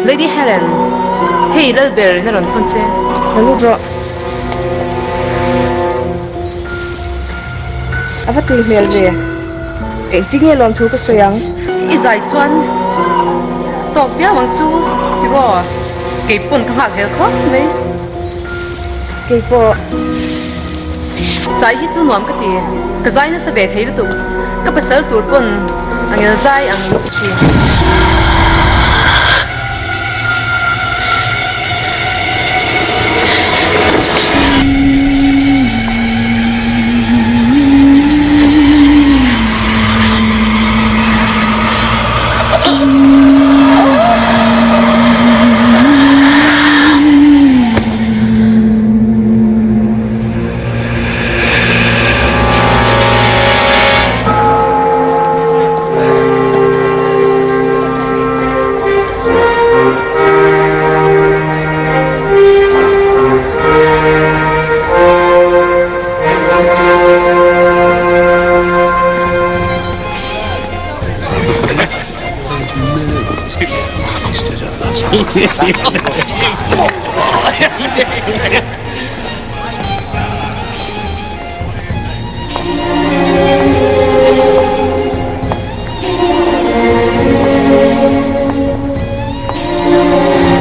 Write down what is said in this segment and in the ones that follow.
Lady Helen, hei Lalber in a rawn thawn che. Lo lut rawh. A va tui hmel ve. Engtin nge lawmthu ka sawi ang? I zai chuan tawk viau ang chu tiraw? Keipawn ka nghak hel khawp mai. Keipawh. Zai hi chu nuam ka ti. Ka zai nasa ve thei lutuk. Ka pasal tur pawn a ngel zai ang min ti thin.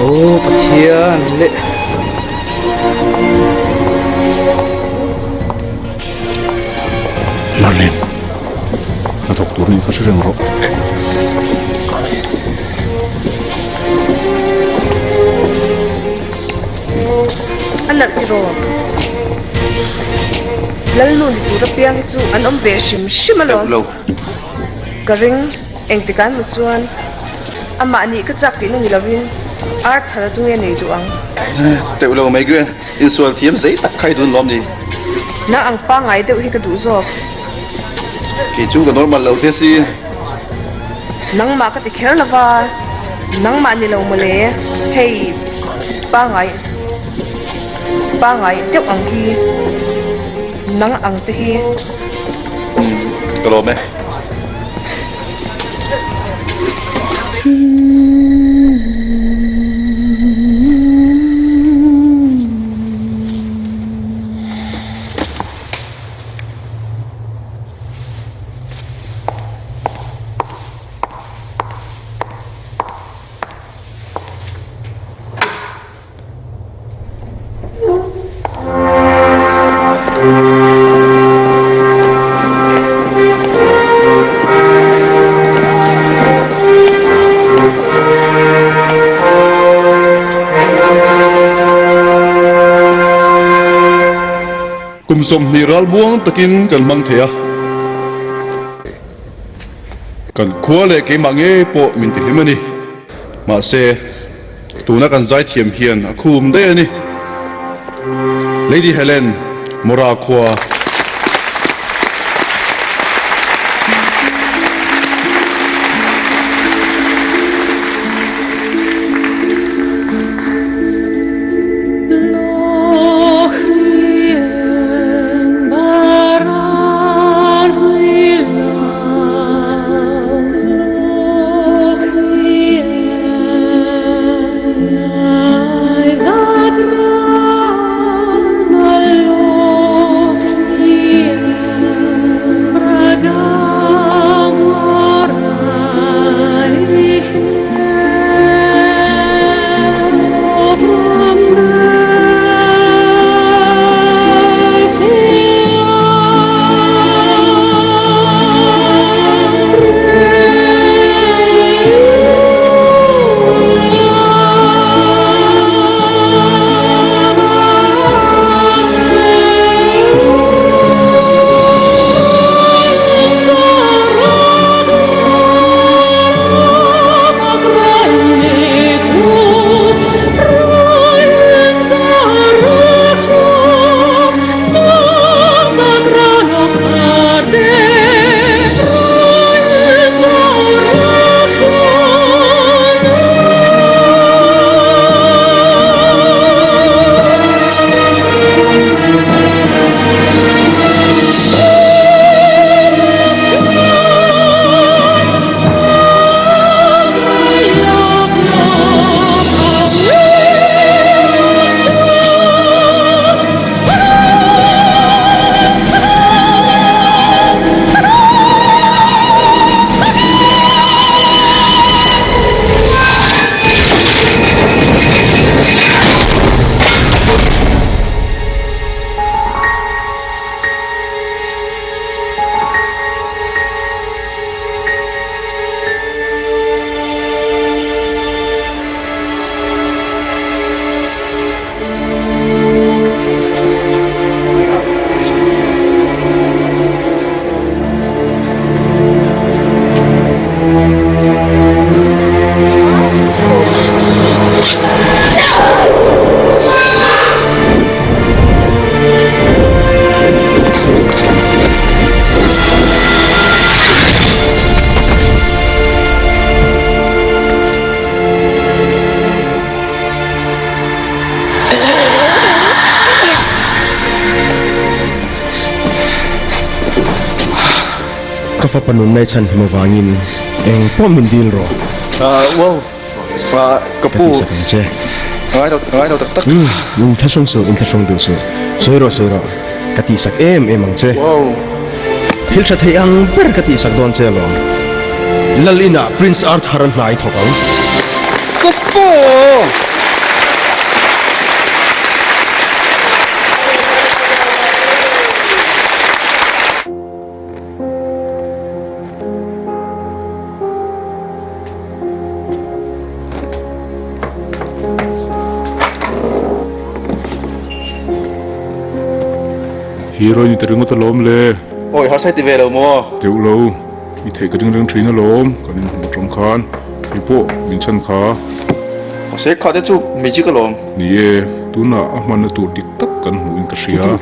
Aw Pathian leh. Marlene, hnathawk tur nih kha hre reng rawh. A nalh tiraw? Lalnu ni tur apiang hi chu an awm ve hrim hrim alawm. Ka ring engtikah emaw chuan amah nih ka chak tihna ni lovin Arthur a chu nge nei duh ang? Teuh lo mai Gwen, insual thiam zei tak kha i dun lawm ni? Nang ang pangngai deuh hi ka duh zawk. Kei chu ka normal lo te si. Nangmah ka ti kher lova, nangmah ni lo mawle, hei pangngai pangngai deuh ang hi, nang ang te hi. Umm ka lawm e. Kum 20 ral buang takin kan hmang thei a. Kan khua leh keimah ngei pawh min ti hlim a ni. Mahse, tuna kan zaithiam hian a khum daih a ni. Lady Helen Mora khua. Ka fapa nunna i chhan him avangin eng pawh min dil rawh. Wow, ka pu. Ka tihsak ang che. Ka ngai lo, ka ngai lo tak tak. Umm, inthlahrung suh, inthlahrung duh suh. Sawi rawh, sawi rawh. Ka tihsak em em ang che. Wow. Thil tha thei ang ber ka tihsak dawn che alawm. Lal inah Prince Arthur a hna i thawk ang. Ka pu! Hero ni ta ringawt alawm le. Awi harsa i ti ve lo maw? Teuh lo, i theih ka ring reng thin alawm, kan inhmuh atang khan kei pawh min chhan kha. Mahse kha te chu magic alawm. Ni e, tunah a hmanna tur dik tak kan hmuhin ka hria.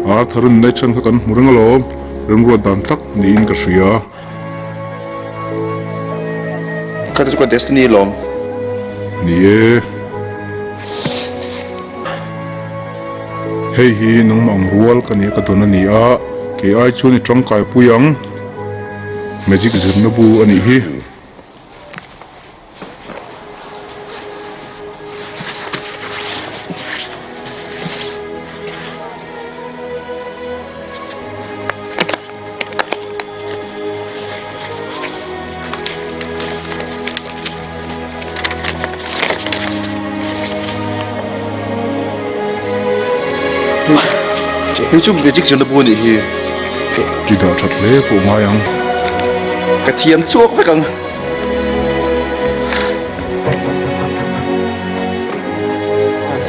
Arthur in nai chhan kha kan hmu reng alawm, remruat dan tak niin ka hria. Kha te chu ka destiny alawm. Ni e. Hei hi nangmah ang rual ka nia ka dawn a ni a, kei ai chuan i tangkai pui ang. Magic zirna bu a nih hi. Hei chu magic zirna bu a nih hi. I dah that hle pawh ngai ang. Ka thiam chhuak vek ang.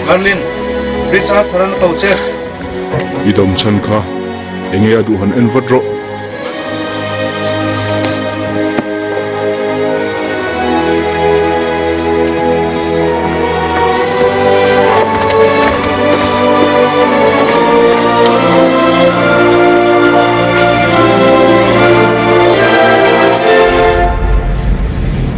Merlin, Richard Haran a to che. I dam chhan kha enge a duh han en vat rawh.